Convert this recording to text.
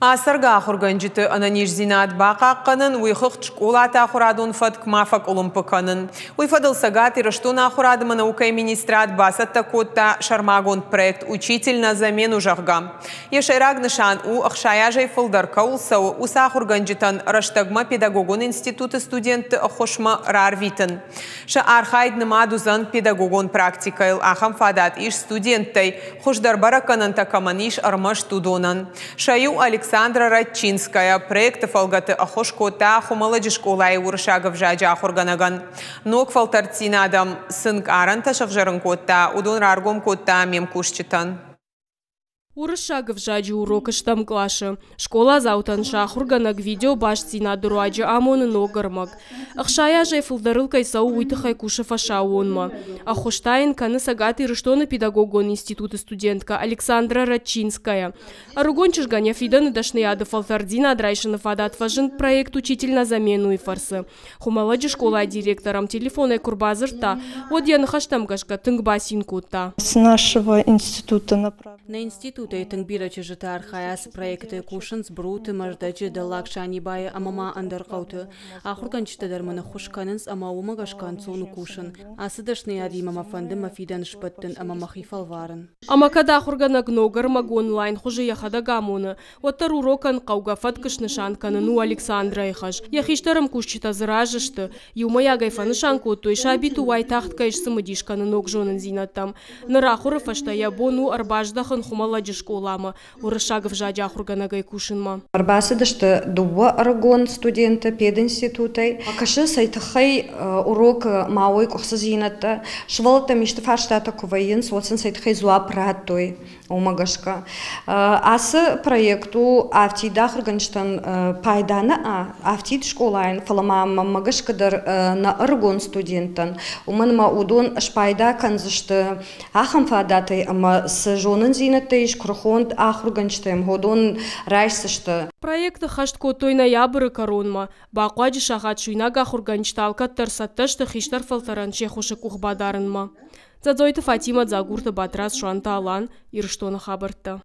Ацӕргӕ ахуыргӕнджыты ӕнӕниздзинад бахъахъхъӕнын, уый хыгъд скъолаты ахуырадон фӕтк ма фӕкъуылымпы кӕнын. Уый фӕдыл Цӕгат Ирыстоны ахуырад ӕмӕ наукӕйы министрад бацӕттӕ кодта сӕрмагонд проект «Учитель на замену», зӕгъгӕ. Йӕ сӕйраг нысан у, 60 азӕй фылдӕр кӕуыл цӕуы, уыцы ахуыргӕнджытӕн рӕстӕгмӕ педагогон институты студентты ӕххуысмӕ рарвитын. Сӕ архайд нымад уыдзӕн педагогон практикӕйыл. Ахӕм фадат ис студенттӕй, хуыздӕр бӕрӕггӕнӕнтӕ кӕмӕн ис, ӕрмӕст уыдонӕн. Сӕ иу Александра Радчинская проекты фӕлгӕты ӕххуыс кодта Хуымӕллӕджы скъолайы уырыссаг ӕвзаджы ахуыргӕнӕгӕн. Ног фӕлтӕрддзинад ӕм цы нкъарӕнтӕ сӕвзӕрын кодта, уыдон раргом кодта ме мкусджытӕн. Уырыссаг ӕвзаджы урок стӕм къласы. Скъоладзаутӕн сӕ ахуыргӕнӕг видеобастдзинады руаджы амоны ног ӕрмӕг. 60 азӕй фылдӕрыл кӕй цӕуы, уый тыххӕй кусы фӕсаууонмӕ. Ӕххуыс та йын кӕны Цӕгат Ирыстоны педагогон институты студенткӕ Александра Радчинская. Ӕрыгон чызгӕн йӕ фидӕны дӕсныйады фӕлтӕрддзинад райсыны фадат фӕзынд проект «Учитель на замену»-йы фӕрцы. Хуымӕллӕджы скъолайы директор ӕм телефонӕй куы рбадзырдта, уӕд йӕ ныхӕстӕм гӕсгӕ тынг бацин кодта. С нашего института направлено. Нӕ институтӕй тынг бирӕ чызджытӕ архайы ацы проекты, кусынц Бруты, Мӕздӕджы, Дӕллаг Санибайы ӕмӕ ма ӕндӕр хъӕуты. Ахуыргӕнджытӕ дӕр мын ӕххуыс кӕнынц ӕмӕ уымӕ гӕсгӕ ӕнцон у кусын. Ацы дӕсныйадимӕ мӕ фӕнды мӕ фидӕн сбӕттын ӕмӕ мӕхи фӕлварын. Ӕмӕ кӕд ахуыргӕнӕг ног ӕрмӕг онлайн хуызы йӕхӕдӕг амоны, уӕддӕр урокӕн хъӕугӕ фӕтк снысан кӕнын у Александрайы хӕс. Йӕ хистӕр ӕмкусджытӕ дзы разы сты. Иумӕйагӕй фӕнысан кодтой, сабиты уайтагъд кӕй сцымыдис кӕны ног зонындзинӕдтӕм. Ныр ахуыры фӕстӕ йӕ бон у ӕрбаздӕхын Хуымӕллӕджы скъоламӕ, уырыссаг ӕвзаджы ахуыргӕнӕгӕй кусынмӕ. Ӕрбацыдысты дыууӕ ӕрыгон студенты пединститутӕй. Кӕсы, цӕй тыххӕй урок ма уой къуыхцыдзинӕдтӕ. Сывӕллӕттӕм исты фарстатӕ куы вӕййынц, уӕд сын цӕй тыххӕй дзуапп радтой, уымӕ гӕсгӕ. Ацы проект у афтид ахуыргӕнджытӕн пайда нӕ афтид скъолайӕн, фӕлӕ ма мӕнмӕ гӕсгӕ дӕр нӕ ӕрыгон студенттӕн, уымӕн ӕмӕ уыдон спайда кӕндзысты ахӕм фадатӕй ӕмӕ цы зонындзинӕдтӕ ис куырыхонд ахуыргӕнджытӕм, уыдон райсдзысты. Проекты хӕст кодтой ноябры кӕронмӕ. Бахъуаджы сахат суинаг ахуыргӕнджытӕ алкӕддӕр цӕттӕ сты хистӕр фӕлтӕрӕн се ххуысы къух бадарынмӕ. Дзӕдзойты Фатимӕ, Дзагурты Батрадз, Суанты Алан, Ирыстоны хабӕрттӕ.